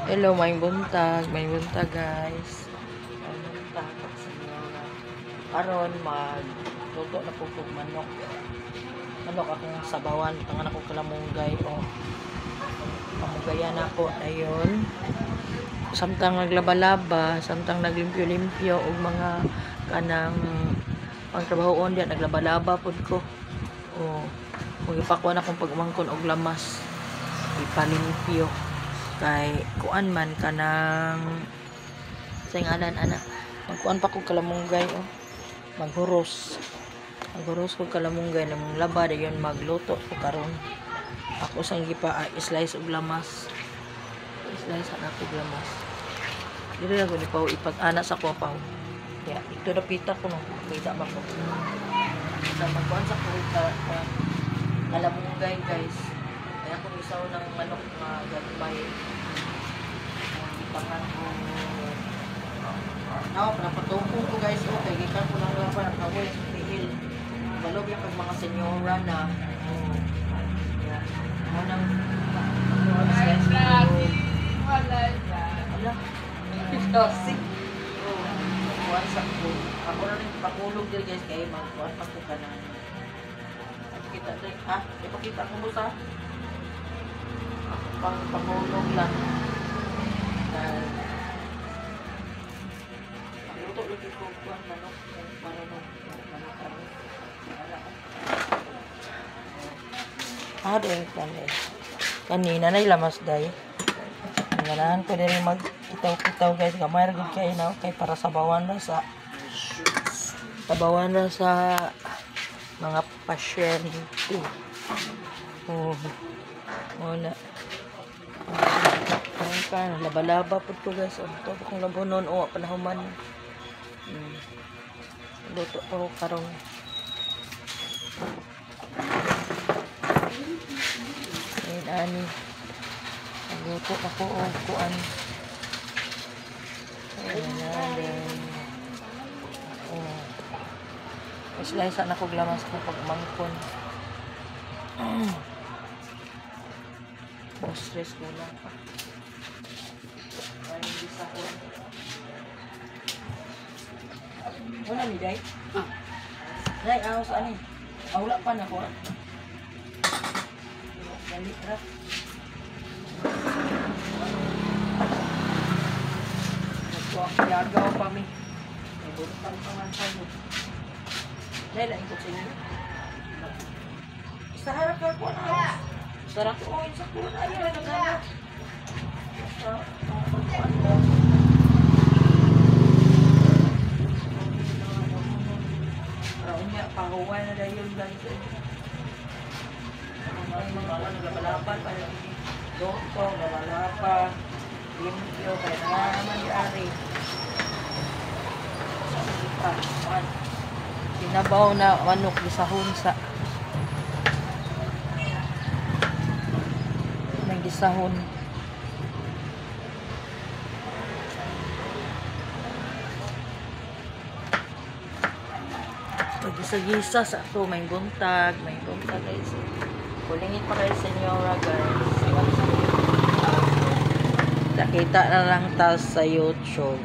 Hello, may buntag guys. May buntag senyora. Karon magluto na po kog manok. Manok akong sabawan, tangan ako kalamunggay o pamugayan ako ayon. Samtang naglabalaba, samtang naglimpyo-limpyo og mga kanang pangtrabahoon diya naglabalaba pud ko. O kung ipakuan akong pagmangkon og lamas, ipalimpyo kay kuan man kanang sa ngalan ana magkuan pa kog kalamunggay oh, maghuros kog kalamunggay namong laba dayon magluto ko karon. Ako sang gipa slice og lamas, slice ana kog lamas dili ra ko ni pao ipag-ana sa kuha pao ya ito na pita ko no pita ba ko sa magkuan sa ko ka kalamunggay guys. Kaya kung isaw ng manok nga gagmay ipangan ko no, napatungkong ko guys. Okay, gikan ko lang laban ang kawoy sa pihil. Balog yung pag mga senyora na. Oh. Yeah. Mo nang wala. Toxic. Oh, kuan sa ko. Ako na rin pakulog diri guys kay magkuan pa ko kanan. Kita diri ha, ipakita ko mo sa pang pakulog lang. Luto lagi ko kuan manok manok manok karon. Ah, dahil kani. Kanina na lamas day. Ganahan ko diri mag kitaw-kitaw guys. Gamay ra gud kay na kay para sabawan na sa mga pasyente. Oh. Wala. Ang kan laba-laba pud ko guys. Oh, to akong labonon o panahuman. Luto pa ko karon. Ayun ani. Luto ako og kuan. Ayan. Oh. Slice na kog lamas ko pag mangkon. Oh, stress ko lang pa. Ay, hindi sa ko. Wala ni Day? Ah. Day, aw sa ani. Ah, wala pa na ko. Dali ra. Nagkuha pa mi. May buntag pa man tayo. Day, lain ko sa inyo. Sa harap ka ko na. Sarap ko sa kuno ay nagana. Sa unya pahuway na dayon guys. Ang mga ano labalaban pa lagi. Luto, labalapa, limpyo kay naman di ari. Sa sinabaw na manok gisahon sa gisahon. Pagisa-gisa sa ato, may buntag guys. Kulingit pa kayo senyora guys. Nakita na lang ta sa YouTube.